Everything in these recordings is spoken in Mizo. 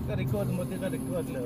Ka record maw te ka record lo.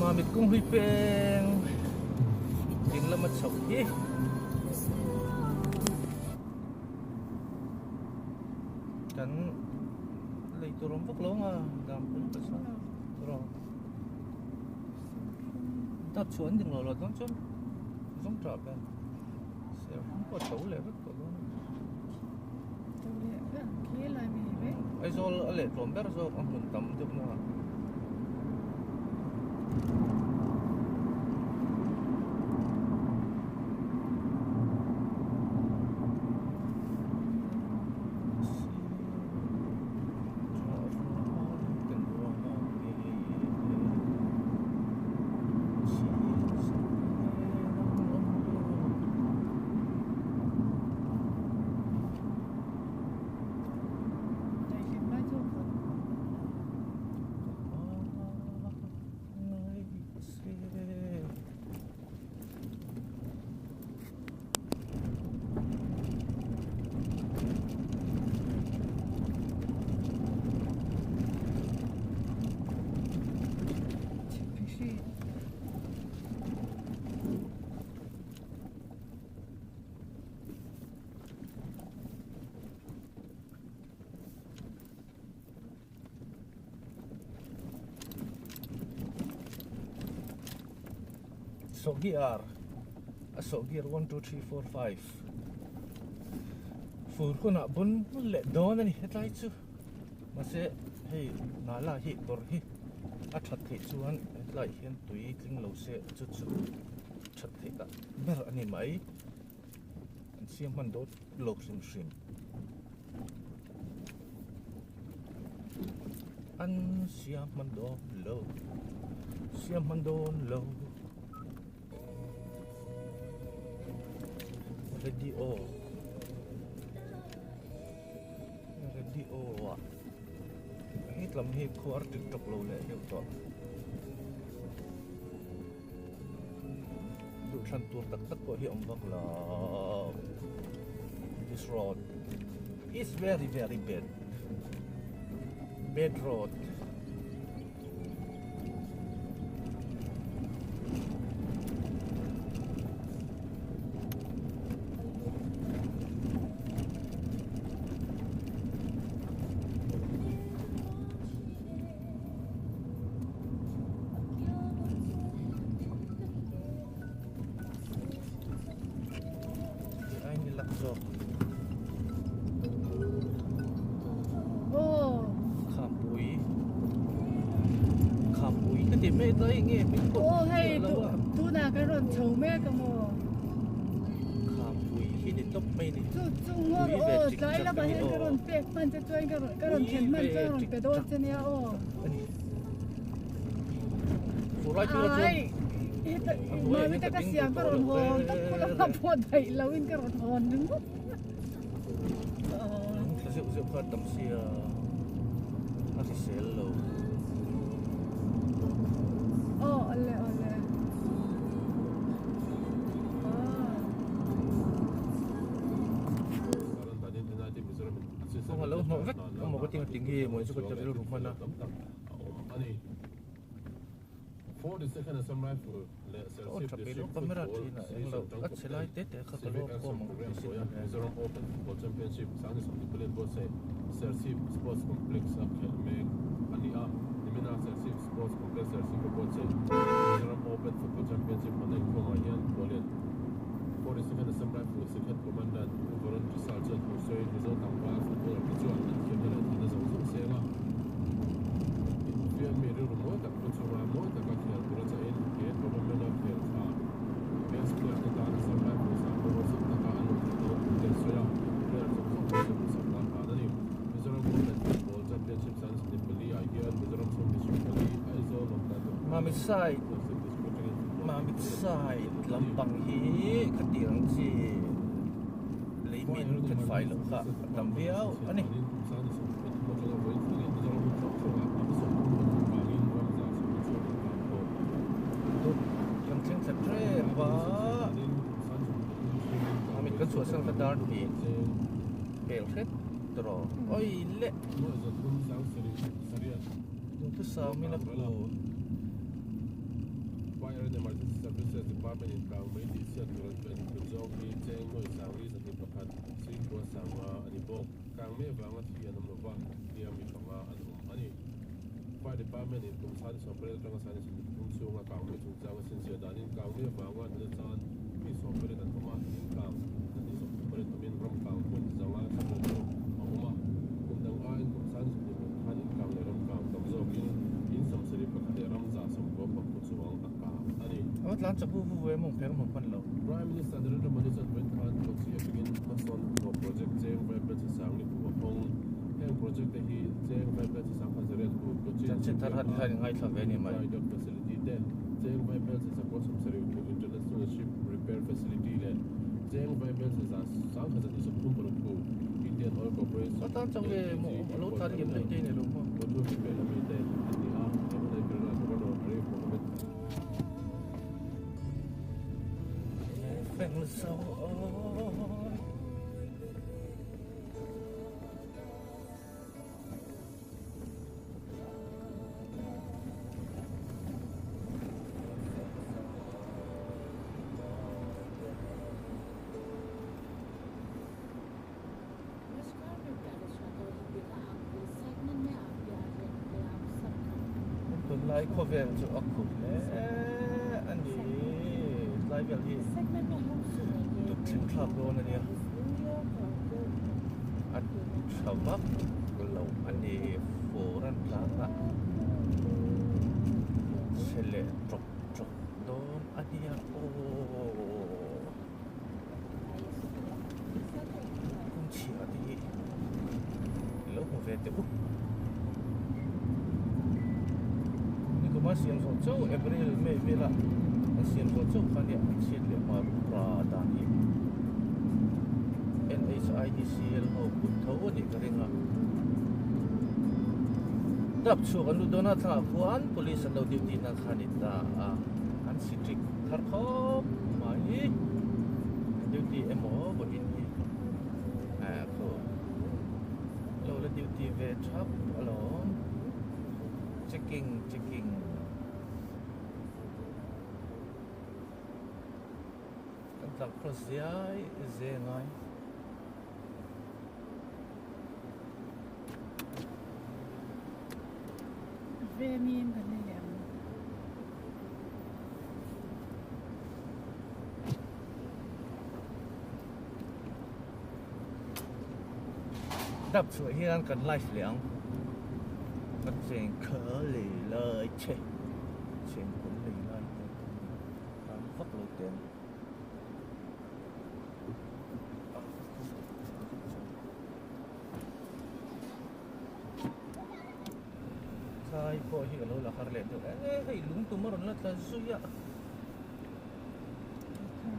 Mamit kawng hlui peng ding lama chho hi kan lei tur awm vak lo ang a dam pawh ka sa rawh dap chhuah an ding lo lo dawn chuan zawng tah ber serhawm pawh a to leh vek tawh dawn a ni. Aizawl a leh tlawm ber zawk a hmun tam deuh na ah. Sawhgiar a sawhgiar 1 2 3 4 5 fur hunah bun leh dawn a ni hetlai chu mahse hei nala hi kawr hi a that theih chuan hetlai hian tui tling lo se chu chu that theih tak ber a ni mai an siam hman dawt lo hrim hrim an siam hman dawn lo siam hman dawn lo radio radio ah hetlam hi khuar tik tawk lo leh deuh tawh duhthlan tur tak tak pawh hi awm vak lo this road is very very bad bad road. zawk. Aw. Khampui. Khampui ka ti mai tlai nge min pawh. Aw hei tunah kan rawn chho mek a maw. Khampui hi ni tawp mai ni. Chu chu ngawr aw tlai lamah hian ka rawn pek hman che chuan ka rawn ka rawn thlen hman chuan rawn pe dawn che nia aw. Fur lai phei chuan. Ai heta mami te ka siam ka rawn hawn tawp khu lamah pawh daih lo in ka rawn hawn ringawt. Thla zeuh zeuh kha tam sia a hrisel lo. Aw awle awle. Kawng a lo hnawh vek amaw ka ti nga tinge maw chu ka ti rilru hman a. Ka awn tha peih lo camera thin a eng lo a che lai te te kha ka lo khawm ang tih sin a Pu chunga mawi taka khel tura chahin he tournament-a khel tha best player te tan Assam Rifles ah pawh taka an awm theih dawn thu te a sawi a, player zawng zawng te chu duhsakna a hlan a ni. Mizoram Open Football Championship San Sni pali ah hian Mizoram chhung district pali Aizawl, Lawngtlai Tumpui, Mamit side Kolasib district atangin football Mamit team pali an side inkhel a ni. lampang hi khatiang ang chi lei min khet fai loh kha a tam viau a ni. Tut kan thleng thla tep a, Mamit kan chhuahsan kha dar hnih pel hret tawh awi le. Duhthusam in a phu. Fire and Emergency Services Department in kang mai tih chhiat tur an pen hlut zawk hi cheng nuai sangli zahnih pakhat Singkua sanga a ni bawk. Kang mai avanga thi an awm lova, hliam mi panga an awm a ni. Fire Department in kum sani sawmpariat atanga sani sawmhnih pathum chhunga kang mai chungchang a chhinchhiah danin kang mai avanga nula chan mi sawmpariat an awm a, in kang zahnih sawmthum pariat awmin ram kang hmun zanga thla pawh a awm a. Kum dang aiin kum sani sawmhnih paruk khan in kang leh ram kang tam zawkin in sawmsarih pakhat leh ram za sawmkua pakua chuang a kang a ni. A va tlan chak vu vu ve mawng pher mawng hman lo. Prime Minister Narendra Modi chuan vawiin khan Kochi atangin hmasawn hnathawh project cheng Vaibel chi sang ni hu a hawng. Heng project te hi cheng Vaibel chi sang khan zariat hu Kochi Chanchin thar han khan ngaithla ve ni mai. Dry dock facility te, cheng Vaibel chi zakua sawmsarih hu International Ship Repair Facility leh cheng Vaibel chi za sang khat zahnih sawmthum paruk hu Indian Oil Corporation A tan chang ve LPG maw a lo Import tlan liam daih te ni lo maw. Module repair lami te an ni a, he huna hi Kerala Governor Arif Mohammed Tunlai khawvel chu a khup hle a ni. Tlai vel hi tut thleng thlak dawn a nia. A tha vak lo a ni. Fur an tlang a, chhe leh tawk tawk dawn a nia aw. Kawng chhia te hi lo hmu ve teh u. Nikuma siam zawh chauh April May vela an siam zawh chauh kha nia an chhiat leh hma ra dan hi NHIDCL ho kut tho a nih ka ring a. Dap chhuak an lut dawn a thlangah khuan police an lo duty na kha a ni ta a an si ṭik thar khawp mai. Duty emaw vawiin hi ah khaw lo la duty ve thap alawm checking checking kan tlang cross ziai zia ngai. Vemin kan ni leh ang. Dap chhuah hian kan live leh ang. Ka cheng kha lei lai che. Cheng kawm lei lai te tan vak lo teh ang. Tlai pawh hi ka lo la har leh deuh e hei lung tum a rawn la tla zui a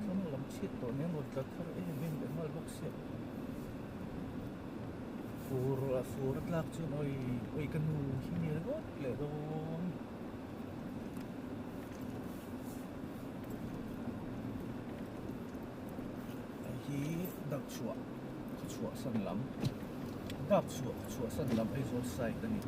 chuan lam chhiat tawh nen rawn tla thar em em leh nghal bawk sia fur a fur a tlak chuan awi awi ka nu hi ni ringawt leh dawn. Hei hi dak chhuah khaw chhuah san lam dak chhuah khaw chhuah san lam Aizawl side a ni.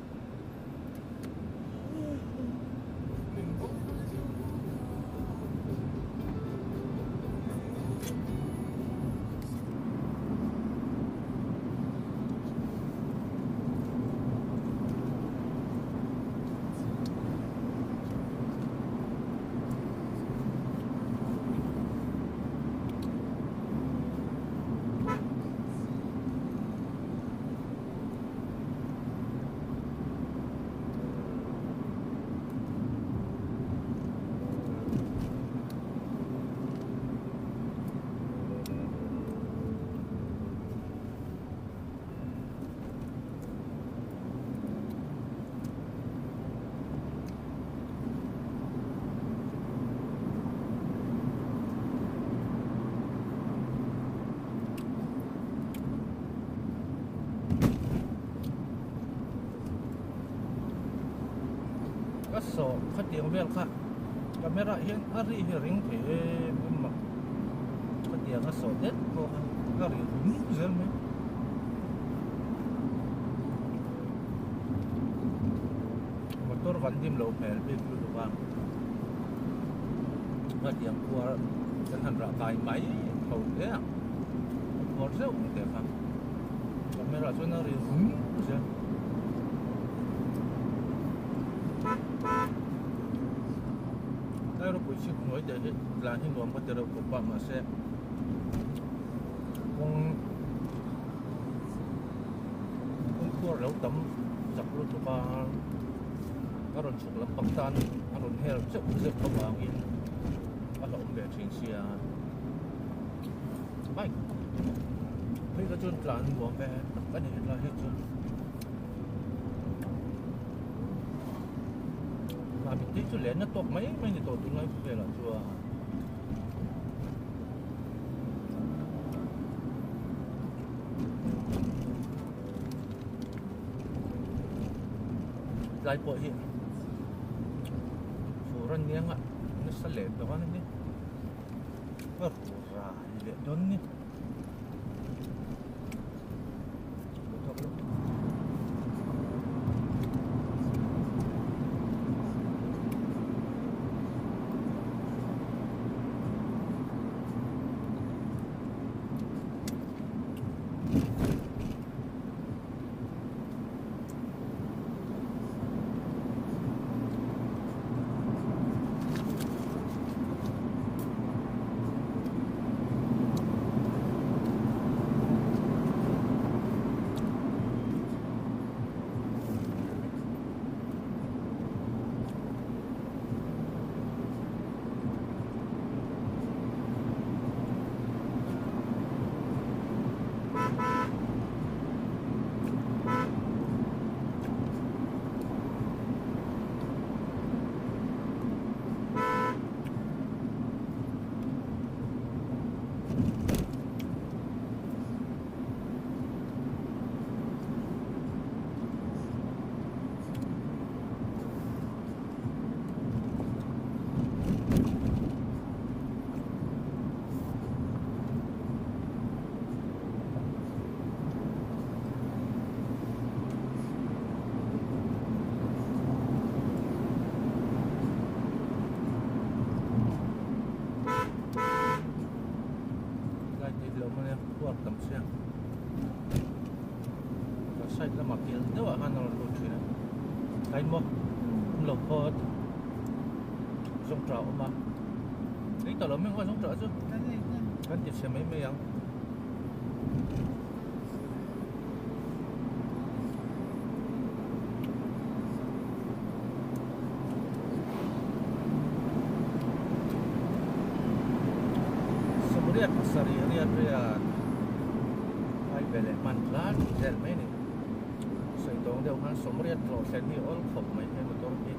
Ka sawh khatiang vel kha camera hian a ri hi ring thei em em a khatiang a sawh det pawh kha a ri rum zel mai. Motor kan dim lo hmel bik lutuk a hetiang khuar kan han rah kai mai tho hle a khuar zeuh ang teh kha camera chuan a ri rum zel. Tlai ropui chhip hnuai te hi tlan hi nuam ka ti reuh khawp a mahse kawng kawngkhuar lo tam chak lutuk a a rawn chhuk lampang tan a rawn her zeuh zeuh avangin a hlauhawm ve thin sia bike phei kha chuan tlan nuam ve tak a ni hetlai hi chuan mahni te chu len na tawk mai mai ni tawh tunlai khawvelah chuan. Tlai pawh hi fur a niang a nasa leh dawn a ni ka rai leh dawn ni. Lai tih lo mai a khuar tam sia ka side lamah kil deuh ah khan a rawn lut thin a tlai maw awm lo phawt zawngṭah a awm a ei tawh lo mai ang aw zawngṭah chu kan ti chhe mai mai ang. Sawmriat pasarih riat riat ai ve leh hman tlat zel mai a ni. Sawi tawng deuh khan sawmriat tlawh thlen hi awl khawp mai he motor hi.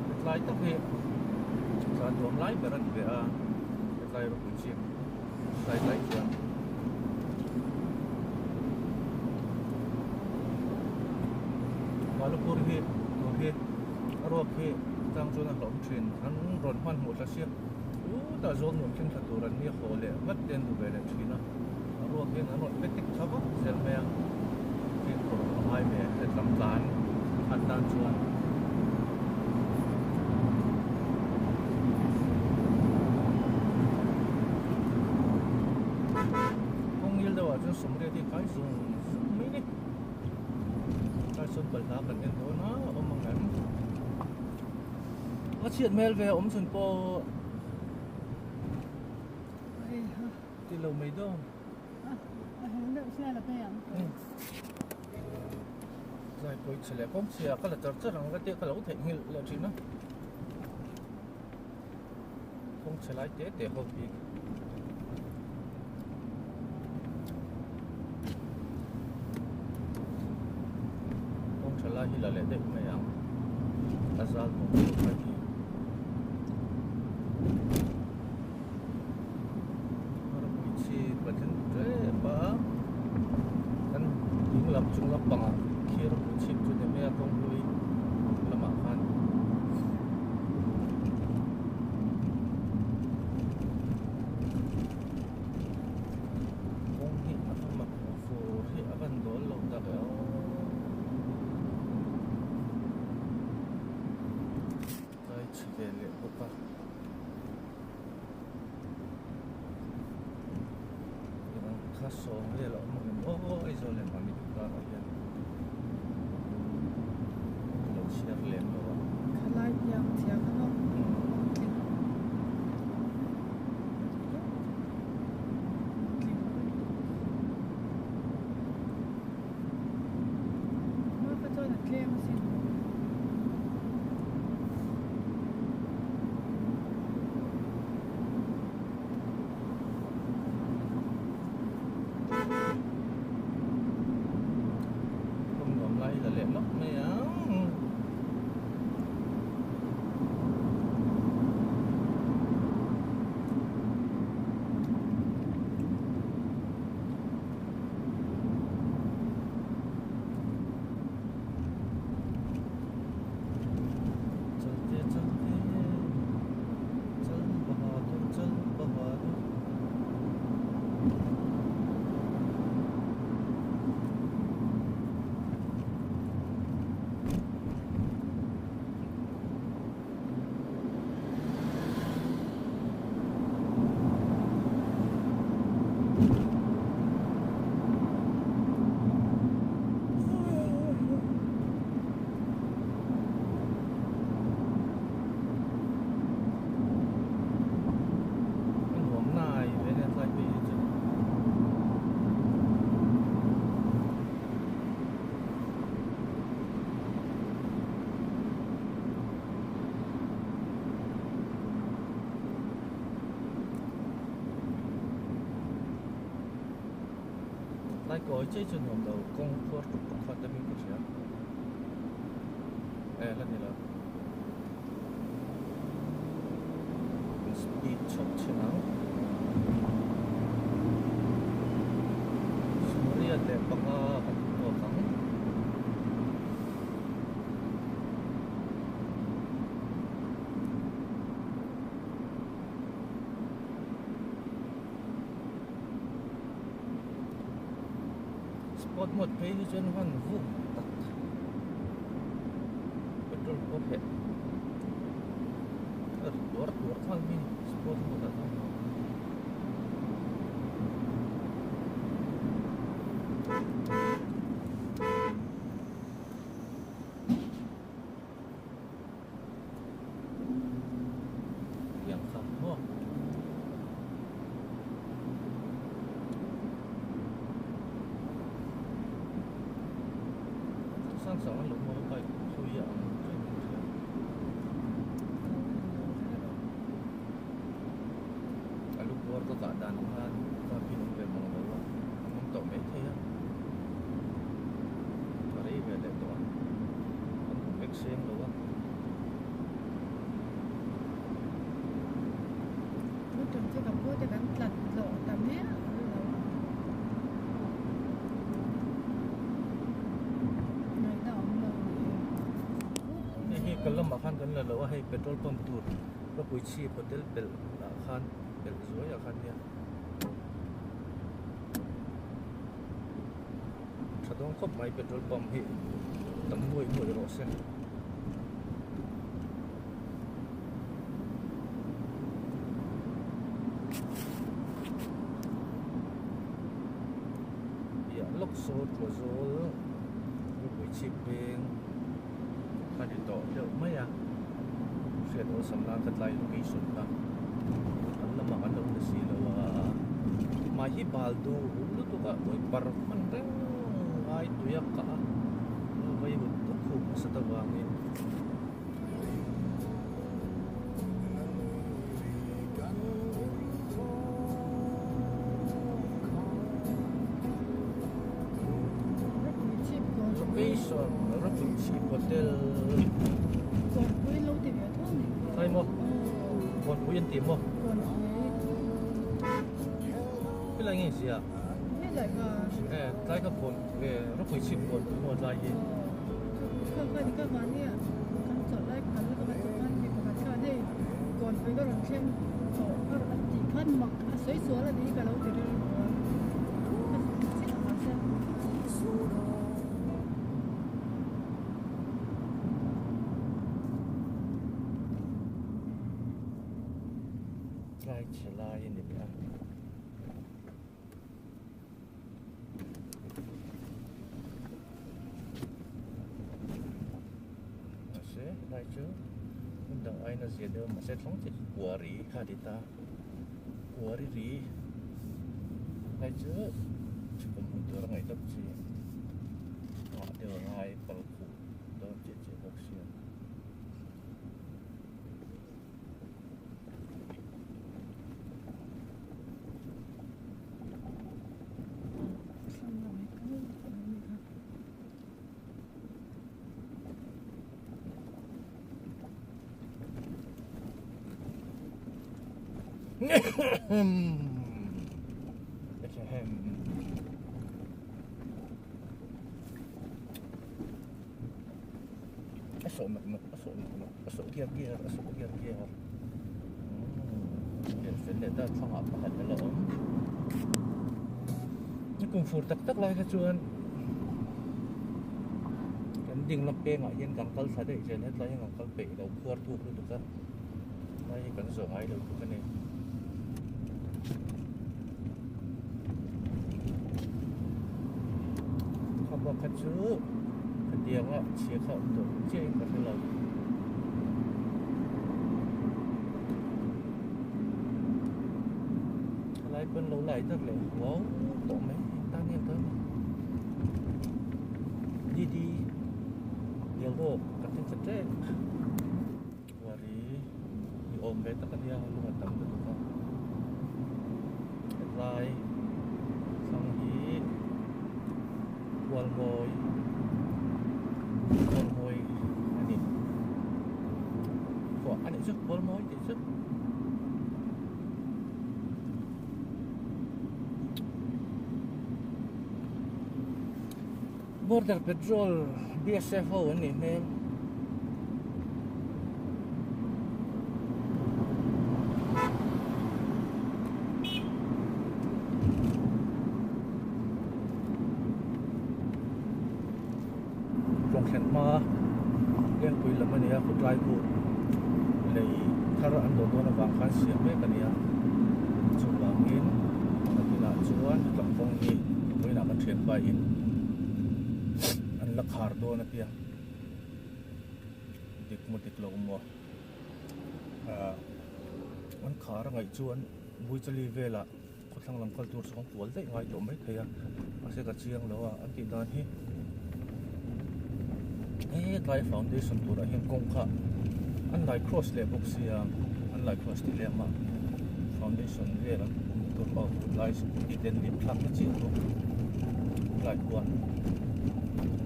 Hetlai tak hi tlan nuam lai ber a ni ve a, hetlai ropui chhip tlai tlai chuan. Malupur hi tur hi a ruak hi tlang chuan a hlauhawm thin an rawn hmanhmawh thla sia chutah zawl nuam thleng thla tur an nia haw leh vat te an duh ve leh thin a a ruak hian an rawn pe tek thla vak zel mai a fimkhur a ngai ve hetlam tlan an tan chuan. Kawng ngil deuhah chuan sawmriat hi a kai zung zung mai a ni. Tlai sawn balhla kan en dawn a awm ang em? A chhiat hmel ve a awm chhun pawh ti lo mai dawn. Tlai pawi chhe leh kawng chhia ka la char char ang ka tia ka lo theihnghilh leh thin a. Kawng chhe lai te te ho bik. Kawng tha lai hi la leh deuh mai ang. A zal mawm deuh mai hi. Ropui chi patling tep a. Kan ding lam chung lampangah khi ropui chhip chu ni mai a kawng hlui lamah khan. Kawng hi a va mak fur hi a van dawl lo tak e aw. Tlai chhe ve leh bawk a. Midang kha sawm vel a awm ang em aw Aizawl leh Mamit karah hian ka lo chhiar lem lo a. Khalai piang thiam a nawm tling. Tling. Hma kha chuan a tlem asin. Kawng nuam lai la leh lawk mai ang. Chalte chalte chal bahadur chal bahadur. A nuam nai ve nia tlai phei hi chu. Tlai kawi chei chu nuam lo kawng khuar tuk tuk kha deuhin ka hria e la ni lo speed chhawp chhin ang sumriat leh panga kan tawk ang. Sport mode phei hi chuan van vuk tak petrol pawh heh a ri tuar tuar nghal mai a ni sport mode ah chuan. Tiang kha maw. chang an lo hmuh a bike hlui a ang reng in ka hria. A lu buar ka kah dan ang khan kap hi an awm ve mang lo a, an awm tawh mai thei a. A rei ve leh tawh a, an hmu vek seng lo a. Tun chu ka pu te kan tlat tlawh ta miah lo. Ngaihna awm lo ni e. Hei hi kal lamah khan kan la lo a, hei petrol pump tur ropui chhip hotel pelh ah khan pelh zuai ah khan nia tha dawn khawp mai petrol pump hi tam nuaih nuaih rawh se. Piah lawk saw tua zawl ropui chhip peng a ni tawh deuh mai a hriat awlsam nan ka tlai location kha an lamah kan lo la si lo a hmai hi bal duh lutuk a uai par hman reng ngai tui a kah a vaivut a khuk nasat avangin. Location Ropui Chhip Hotel Khai maw Kawnpui an ti maw Helai nge zia Tlai ka kawn Ropui Chhip Kawnpui maw tlai hi. Tlai chhe lai a ni leh a. Mahse helai chu hmun dang aiin a zia deuh a mahse thlawng chiah chu kuari kha a ti ta kuari ri helai chu chhukawm hmun tur a ngaih deuh chi nghah deuh a ngai pal khuh dawn chiah chiah bawk sia. A sawh nawk nawk a sawh nawk nawk a sawh giar giar a sawh giar giar umm fel leh ta thlangah pakhat a la awm ni kum fur tak tak lai kha chuan kan ding lam pengah hian kan kal thla daih zel hetlai hian kan kal peih lo khuar thuk lutuk a lai hi kan zawh ngai lo tuk a ni. Kha pakhat chu khatianga chhia kha awm tawh chiah in ka hre lo. Helai pawn lo lai tak leh huau tawh mai tan hian tan Didi Dialog kan thleng chat reng. Wari ni awm ve tak a nia lung a tam lutuk a hetlai thlang hi Kualmawi Kualmawi a ni khuah a nih chu Kualmawi tih chu Border Patrol BSF ho an nih hmel. Tlawng thlen hma Lengpui lam a ni a khawtlai khu lei thar an dawn dawn avang khan siam mek a ni a chuvangin nakinah chuan tlangkawng hi vawiinah kan thianpa in an la khar dawn a tia dik maw dik lo maw ah an khar a ngaih chuan Buichali velah khawthlang lam kal tur chu kan kual daih ngai tawh mai thei a mahse ka chiang lo a an tih dan hi. Hetlai foundation turah hian kawng kha an lai cross leh bawk sia an lai cross tih lem a foundation vel an kum tur pawh hun lai scooty te an lim thlak na chiah bawk lai khuan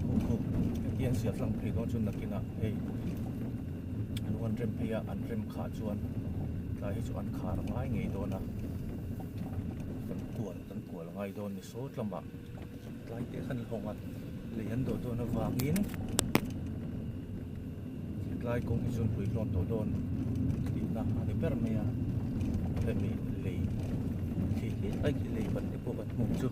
khu khu heti an siam tlang phei dawn chuan nakinah hei lung an rem phei a an rem khah chuan tlai hi chu an khar ngai ngei dawn a kan kual kan kual ngai dawn ni saw tlangah. Tlai te khan hawng a lei an dawh dawn avangin tlai kawng hi chuan pui hlawn tawh dawn tihna a ni ber mai a hemi lei khi khi tlai khi lei ban te pawh kan hmuh chu.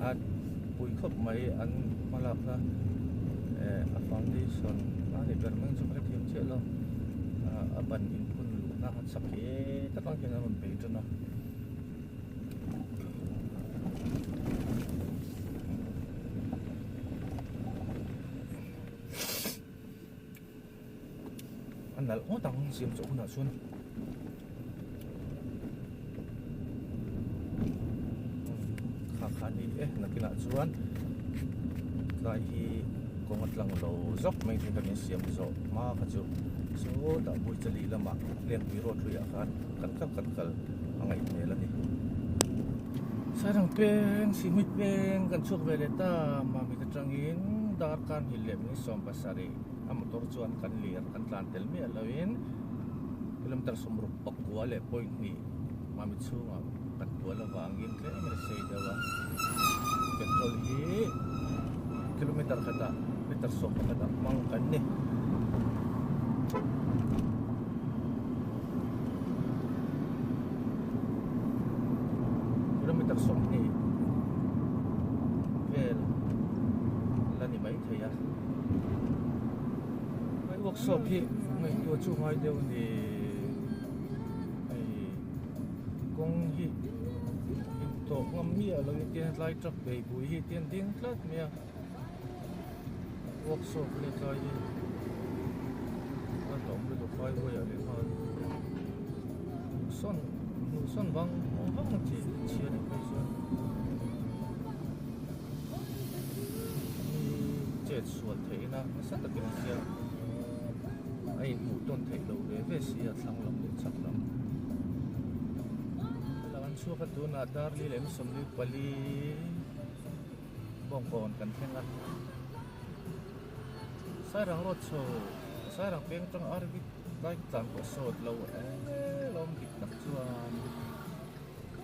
A pui khawp mai an hma lakna eh a foundation a ni ber mai chu ka hrethiam chiah lo a ban inphun luhna a chak he tak ang hian a rawn bei tan a. A nalh ngawt ang siam chawh hunah chuan kha kha a ni e nakinah chuan tlai hi kawng a tlang lo zawk mai thei kan insiam zawh hma kha chu sawtah Buichali lamah Lengpui road luiah khan kan kal kan kal a ngaih hmel a ni. Sairang peng Sihhmui peng kan chhuak ve leh ta Mamit atangin darkar hnih leh minute 17. A motor chuan kan lir kan tlan tel miah loin kilometer sawmruk pakua leh point hnih Mamit chhungah kan kual avangin tlem in a sei deuh a. Petrol hi kilometer khatah litre 11 ah hmang kan ni. Kilometer 20 vel la ni mai thei a. Hei workshop hi ngaihtuah chu ngai deuh a ni hei kawng hi intawh ngam miah lo in tian tlai truck bei bui hi tian ding tlat mai a workshop a ni tlai hi a hlauhawm lutuk highway ah leh nghal sawn hmuh sawn vang vang chi chhia deuh phei chuan. Mi chet sual theihna nasa takin a sia a inhmuh tawn theih loh ve ve si a thlang lam leh chhak lam helam an chhuak a tunah dar li leh 24 bawngkawn kan thleng a Sairang road chho Sairang peng atang RV bike tlan pawh sawt lo em lawm dik tak chuan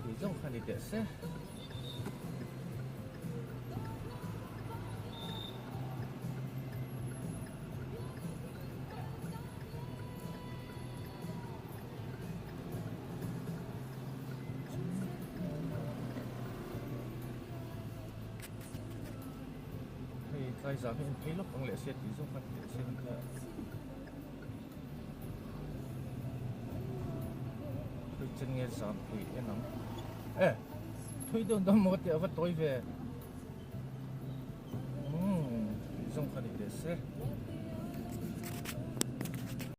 tih zawng kha ni teh se. Hei tlai zan hi inphei lawk ang leh sia tih zawng kha ni teh se kan tia. Thui chen nge zam thei en ang e thui deuh dawn maw ka ti a va tawi ve umm tih zawng kha ni teh se.